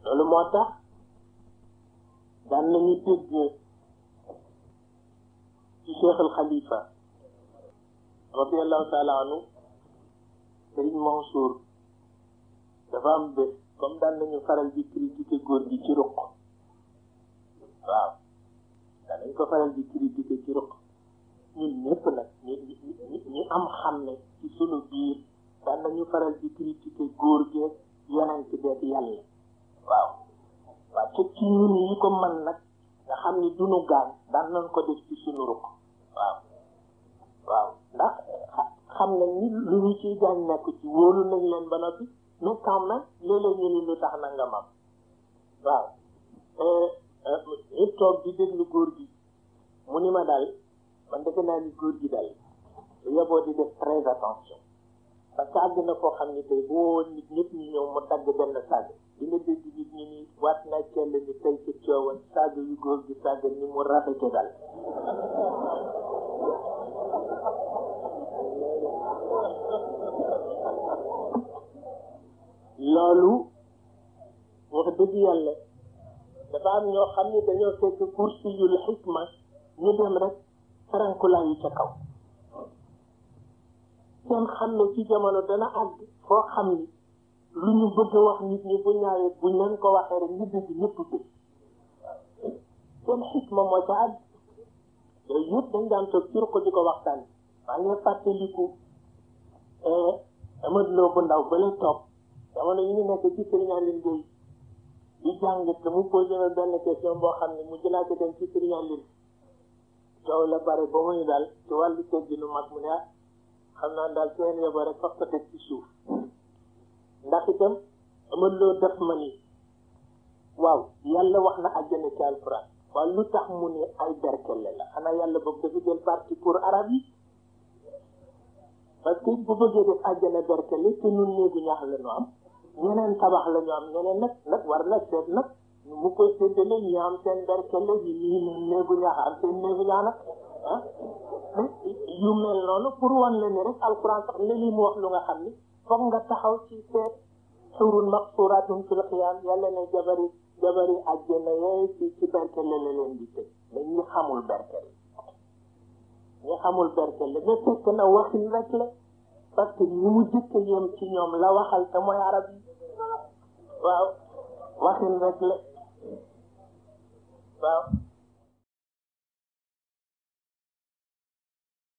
loolu moo tax daan nañu dégg ci Cheikh al Khalifa radiallahu taala anhu Serigne Mansour dafa am bés comme daan nañu faral di critiquer góor gi ci ruq waaw daan nañu ko faral di critiquer ci ruq ñun ñëpp nag ñi am xam ne ci sunu biir daan nañu faral di critiquer góor gi yonent beeg yàlla waaw waaw te ci ñun yi ko mën nag nga xam ni duñu gaañ daan nañ ko def ci sunu ruq waaw waaw ndax xam nañ ni lu ñu ciy gaañ nekk ci wóolu nañ leen ba noppi mais quand même léeg-léeg ñu ni lu tax na nga mam waaw ñu toog di déglu góor gi mu ni ma daal man defe naa ni góor gi daal lu yeboo di def très attention parce que àgg na foo xam ni tey boo nit ñëpp ñu ñëw mu dagg benn sàgg di nga dégg nit ñi ni waat naa cell ni tey ci coowan sàgg yu góor gi sàgg ni mu rafete daal loolu wax dëgg yàlla dafa am ñoo xam ni dañoo fekk kursi yul xikma ñu dem rek farankulaayu ca kaw seen xam ne ci jamono dana àgg foo xam ni lu ñu bëgg a wax nit ñi bu ñaawee buñ leen ko waxee rek ñu dégg ñëpp dégg seen xikma moo ca àgg yooyu yëpp dañ daan toog ci ruq di ko waxtaan maa ngi fàttaliku Amadou Lo bu ndaw ba lay toog jamono yi ñu nekk ci Serigne Aline Gueye di jàng te mu posé na benn question boo xam ne mu jëlaat dem ci Serigne Aline coow la bare ba muy daal ci wàllu tegginu mag mu ne xam naa daal seen yebo rek faf ko teg ci suuf ndax itam Amadou Lo def ma ni waaw yàlla wax na àjjana ci alquran waaw lu tax mu ne ay berkelle la xanaa yàlla boobu dafa jël parti pour arab yi parce que bu bëggee def àjjana berkelle te nun néegu ñaax la ñu am ñeneen tabax la ñu am ñeneen nag war na seet nag mu koy séddale ñi am seen berkelle yi nii néegu ñaax am seen néegu ñaax nag ah yu mel noonu pour wan la ni rek alquran sax ne lii mu wax lu nga xam ni foog nga taxaw ci seet xurun maqsuratun fil xiyaam yàlla ne jabari àjjana yooyu ci berkelle la leen di tëj mais ñi xamul berkelle mais fekk na waxin rek la parce que ñi mu jëkk yem ci ñoom la waxal te mooy arab yi waaw waxin rek la waaw